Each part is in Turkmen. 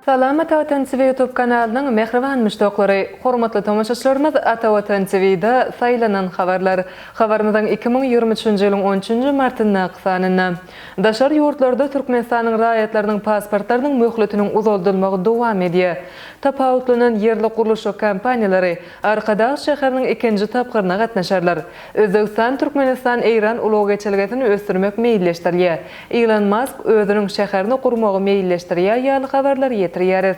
Salam Ata Watan TV YouTube kanalynyň mähriban muşdaklary! Hormatly tomaşaçylarymyz Ata Watan TV-da saýlanan habarlar. Habarymyzyň 2023-nji ýylyň on üçünji martyndaky sanynda. Daşary ýurtlarda Türkmenistanyň raýatlarynyň pasportlarynyň möhletiniň uzaldylmagy dowam edýär. Tapawutlanan ýerli gurluşyk kompaniýalary Arkadag şäheriniň ikinji tapgyryna gatnaşarlar. Özbegistan, Türkmenistan, Eýran ulag geçelgesini ösdürmek meýilleşdirilýär. Ilon Mask özüniň şäherini gurmagy meýilleşdirýär ýaly habarlary ýetirýäris.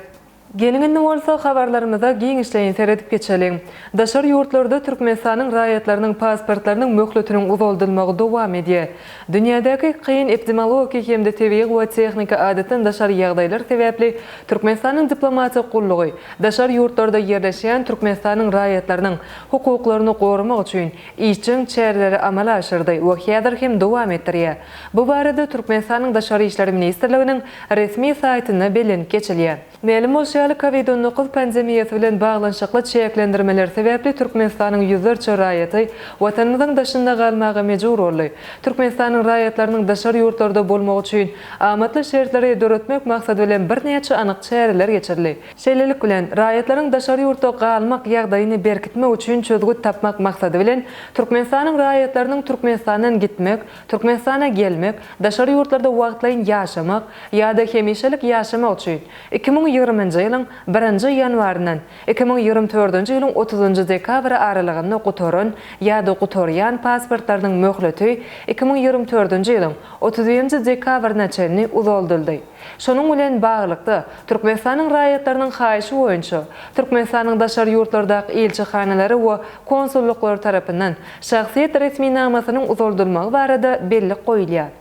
Geliň indi bolsa habarlarymyza giňişleýin seredip geçeliň. Daşary ýurtlarda Türkmenistanyň raýatlarynyň pasportlarynyň möhletiniň uzaldylmagy dowam edýär. Dünýädäki kyn epidemiologiki hem-de tebigy we tehniki adatdan daşary ýagdaýlar sebäpli Türkmenistanyň diplomatik gullugy daşary ýurtlarda ýerleşýän Türkmenistanyň raýatlarynyň hukuklaryny goramak üçin işjeň çäreleri amala aşyrdy we häzir hem dowam etdirýär. Bu barada Türkmenistanyň Daşary işler ministrliginiň resmi saýtynda bellenip geçilýär. Mälim bolşy ýaly, Covid 19 pandemiýasy bilen baglanyşykly çäklendirmeler sebäpli Türkmenistanyň ýüzlerçe raýaty Watanymyzyň daşynda galmaga mejbur boldy. Türkmenistanyň raýatlarynyň daşary ýurtlarda bolmagy üçin amatly şertleri döretmek maksady bilen birnäçe anyk çäreler geçirildi. Şeýlelik bilen, raýatlaryň daşary ýurtda galmak ýagdaýyny berkitmek üçin çözgüt tapmak maksady bilen, Türkmenistanyň raýatlarynyň Türkmenistandan gitmek, Türkmenistana gelmek, daşary ýurtlarda wagtlaýyn ýaşamak ýa-da hemişelik ýaşamak üçin 2020-nji ýylyň birinji ýanwaryndan 2024-nji ýylyň otuzynjy dekabry aralygynda gutaran ýa-da gutarýan pasportlarynyň möhleti 2024-nji ýylyň 31-nji dekabryna çenli uzaldyldy. Şunuň bilen baglylykda, Türkmenistanyň raýatlarynyň haýyşy boýunça, Türkmenistanyň daşary ýurtlardaky ilçihanalary we konsullyklary tarapyndan şahsyýet resminamasynyň uzaldylmagy barada bellik goýulýar.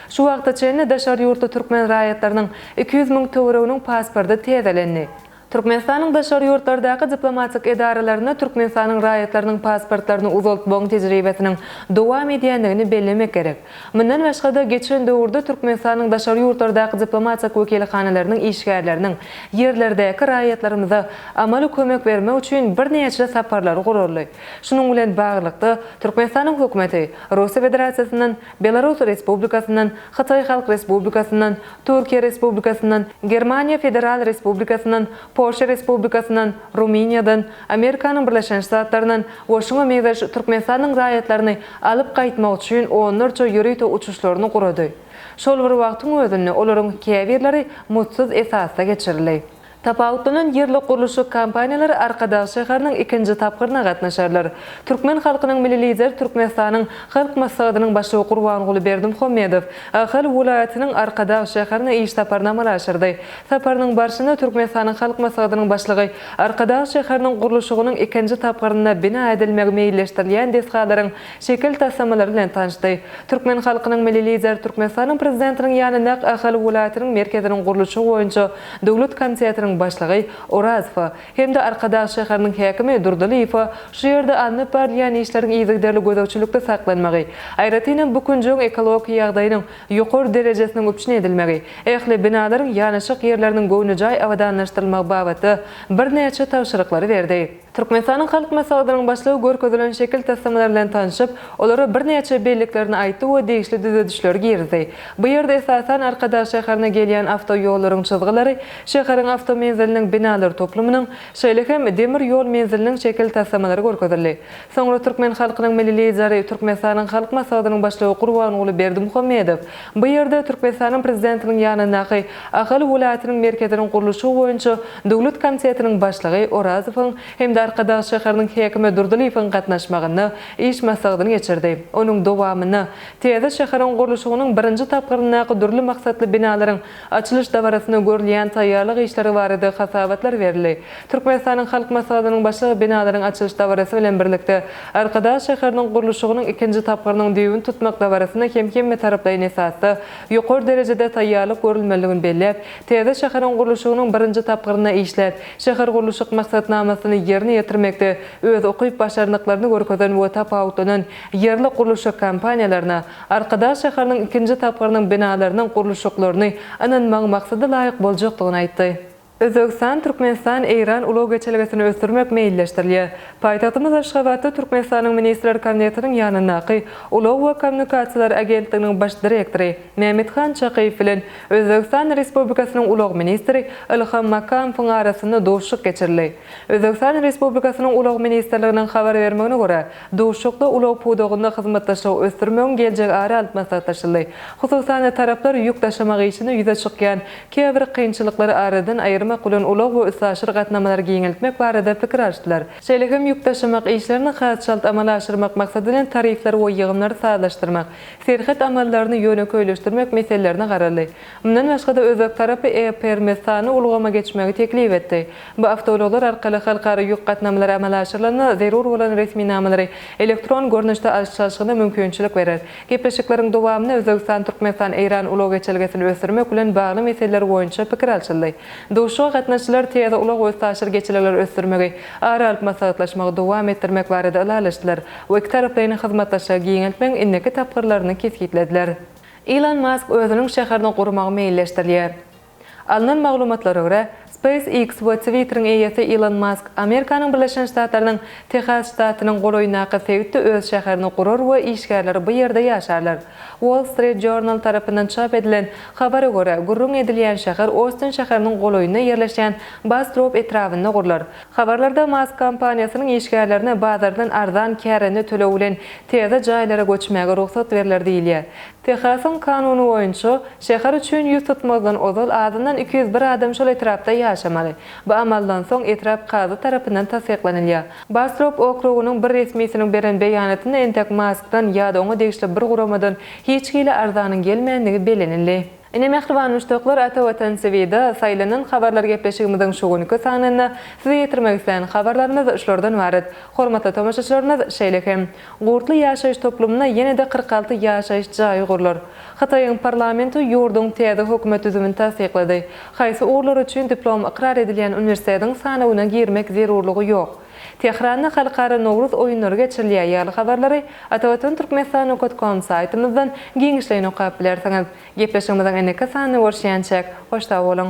Şu wagta çenli daşary ýurtly türkmen raýatlarynyň 200 müň töwereginiň pasporty täzelendi. Türkmenistanyň daşary ýurtlardaky diplomatik edaralarynda Türkmenistanyň raýatlarynyň pasportlaryny uzaltmagyň tejribesiniň dowam edýändigini bellemek gerek. Mundan başga-da, geçen döwürde Türkmenistanyň daşary ýurtlardaky diplomatik wekilhanalarynyň işgärleriniň ýerlerdäki raýatlarymyza amaly kömek bermek üçin birnäçe saparlary guraldy. Şunuň bilen baglylykda, Türkmenistanyň Hökümeti Russiýa Federasiýasyndan, Belarus Respublikasyndan, Hytaý Halk Respublikasyndan, Türkiýe Respublikasyndan, Germaniýa Federal Respublikasyndan, Polşa Respublikasyndan, Rumyniýadan, Amerikanyň Birleşen Ştatlaryndan we şuňa meňzeş Türkmenistanyň raýatlaryny alyp gaýtmak üçin onlarça ýörite uçuşlaryny gurady. Şol bir wagtyň özünde olaryň käbirleri muzdsuz esasda geçirildi. Tapawutlanan ýerli gurluşyk kompaniýalary Arkadag şäheriniň ikinji tapgyryna gatnaşarlar. Türkmen halkynyň Milli Lideri Türkmenistanyň Halk Maslahatynyň Başlygy Gurbanguly Berdimuhamedow Ahal welaýatynyň Arkadag şäherine iş saparyny amala aşyrdy. Saparynyň barşynda Türkmenistanyň Halk Maslahatynyň Başlygy Arkadag şäheriniň gurluşygynyň ikinji tapgyrynda bina edilmegi meýilleşdirilýän desgalaryň şekil taslamalary bilen tanyşdy. Türkmen halkynyň Milli Lideri Türkmenistanyň Prezidentiniň ýanyndaky Ahal welaýatynyň merkeziniň gurluşygy boýunça Döwlet komitetiniň başlygy Orazowa hem-de Arkadag şäheriniň häkimi Durdylyýewe şu ýerde alnyp barylýan işleriň yzygiderli gözegçilikde saklanmagy, aýratynam bu künjegiň ekologik ýagdaýynyň ýokary derejesiniň üpjün edilmegi, ähli binalaryň ýanaşyk ýerleriniň göwnejaý abadanlaşdyrylmagy babatda birnäçe tabşyryklary berdi. Türkmenistanyň Halk Maslahatynyň Başlygy görkezilen şekil taslamalary bilen tanşyp, olara birnäçe belliklerini aýtdy we degişli düzedişleri girizdi. Bu ýerde esasan Arkadag şäherine gelýän awtoýollaryň çyzgylary, şäheriň awtomenziliniň binalar toplumynyň, şeýle hem demir ýol menziliniň şekil taslamalary görkezildi. Soňra türkmen halkynyň Milli Lideri, Türkmenistanyň Halk Maslahatynyň Başlygy Gurbanguly Berdimuhamedow bu ýerde Türkmenistanyň Prezidentiniň ýanyndaky Ahal welaýatynyň merkeziniň gurluşygy boýunça Döwlet komitetiniň başlygy Orazowyň hem-de Arkadag şäheriniň häkimi Durdylyýewiň gatnaşmagynda iş maslahatyny geçirdi. Onuň dowamynda täze şäheriň gurluşygynyň birinji tapgyryndaky dürli maksatly binalaryň açylyş dabarasyna görülýän taýýarlyk işleri barada hasabatlar berildi. Türkmenistanyň Halk Maslahatynyň başlygy binalaryň açylyş dabarasy bilen birlikde, Arkadag şäheriniň gurluşygynyň ikinji tapgyrynyň düýbüni tutmak dabarasyna hem hemmetaraplaýyn esasda ýokary derejede taýýarlyk görülmelidigini belläp, täze şäheriň gurluşygynyň birinji tapgyrynda işläp, şähergurluşyk maksatnamasyny ýerine ýetirmekde öz ukyp-başarnyklaryny görkezen we tapawutlanan ýerli gurluşyk kompaniýalaryna Arkadag şäheriniň ikinji tapgyrynyň binalarynyň gurluşyklaryny ynanmagyň maksada laýyk boljakdygyny aýtdy. Özbegistan, Türkmenistan, Eýran ulag geçelgesini ösdürmek meýilleşdirilýär. Paýtagtymyz Aşgabatda Türkmenistanyň Ministrler Kabinetiniň ýanyndaky Ulag we kommunikasiýalar agentliginiň baş direktory Mämmethan Çakyýew bilen Özbegistan Respublikasynyň ulag ministri Ilham Makamowyň arasynda duşuşyk geçirildi. Özbegistan Respublikasynyň Ulag ministrliginiň habar bermegine görä, Duşuşykda ulag pudagynda hyzmatdaşlygy ösdürmegiň geljegi ara alyp maslahatlaşyldy. Hususan-da, taraplar ýük daşamak işinde ýüze çykýan käbir kynçylyklary aradan aýyrmak bilen ulag we üstaşyr gatnamalary giňeltmek barada pikir alyşdylar. Şeýle hem ýük daşamak işlerini has çalt amala aşyrmak maksady bilen tarifleri we ýygymlary sazlaşdyrmak, serhet amallaryny ýönekeýleşdirmek meselelerine garaldy. Mundan başga-da, özbek tarapy e-Permit sanly ulgama geçmegi teklip etdi. Bu awtoulaglar arkaly halkara ýük gatnamalary amala aşyrylanda zerur bolan resminamalary elektron görnüşde alyş-çalşygyna mümkinçilik berer. Gepleşikleriň dowamynda Özbegistan-Türkmenistan-Eýran ulag geçelgesini ösdürmek bilen bagly meseleler boýunça pikir alşyldy. Duşuşyga gatnaşyjylar täze ulag we üstaşyr geçelgeleri ösdürmegi, ara alyp maslahatlaşmagy dowam etdirmek barada ylalaşdylar we ikitaraplaýyn hyzmatdaşlygy giňeltmegiň indiki tapgyrlaryny kesgitlediler. Ilon Mask özüniň şäherini gurmagy meýilleşdirýär. Alnan maglumatlara görä, SpaceX we Twitter-iň eýesi Ilon Mask Amerikanyň Birleşen Ştatlarynyň Tehas ştatynyň golaýyndaky sebitde öz şäherini gurar we işgärleri bu ýerde ýaşarlar. Wall Street Journal tarapyndan çap edilen habara görä, gürrüň edilýän şäher Ostin şäheriniň golaýynda ýerleşýän Bastrop etrabynda gurlar. Habarlarda Mask kompaniýasynyň işgärlerine bazardan arzan kärende tölegi bilen täze jaýlara göçmäge rugsat berler diýilýär. Tehasyň kanuny boýunça, şäher üçin ýüz tutmazdan ozal azyndan 201 adam şol etrapda ýaşamaly. Bu amaldan soň etrap kazy tarapyndan tassyklanylýar. Bastrop okrugynyň bir resmisiniň beren beýanatynda entek Maskdan ýa-da oňa degişli bir guramadan hiç hili arzanyň gelmändigi bellenildi. Ine mähriban muşdaklar Ata Watan TVda saýlanan habarlar gepleşigimiziň şu günki sanynda size ýetirmek islän habarlarymyz şulardan ybarat. Hormatly tomaşaçylarymyz şeýle hem Gurtly ýaşaýyş toplumynda ýene-de 46 ýaşaýyş jaýy gurlar. Hytaýyň parlamenti ýurduň täze hökümet düzümini tassyklady. Haýsy ugurlar üçin diplom ykrar edilýän uniwersitetiň sanawyna girmek zerurlygy ýok. Tähranda halkara Nowruz oýunlary geçirilýär ýaly habarlary Atavatan Türkmenistan nokat kom saýtymyzdan giňişleýin okap bilersiňiz. Gepleşigimiziň indiki sanyny görüşýänçäk, hoş sag boluň!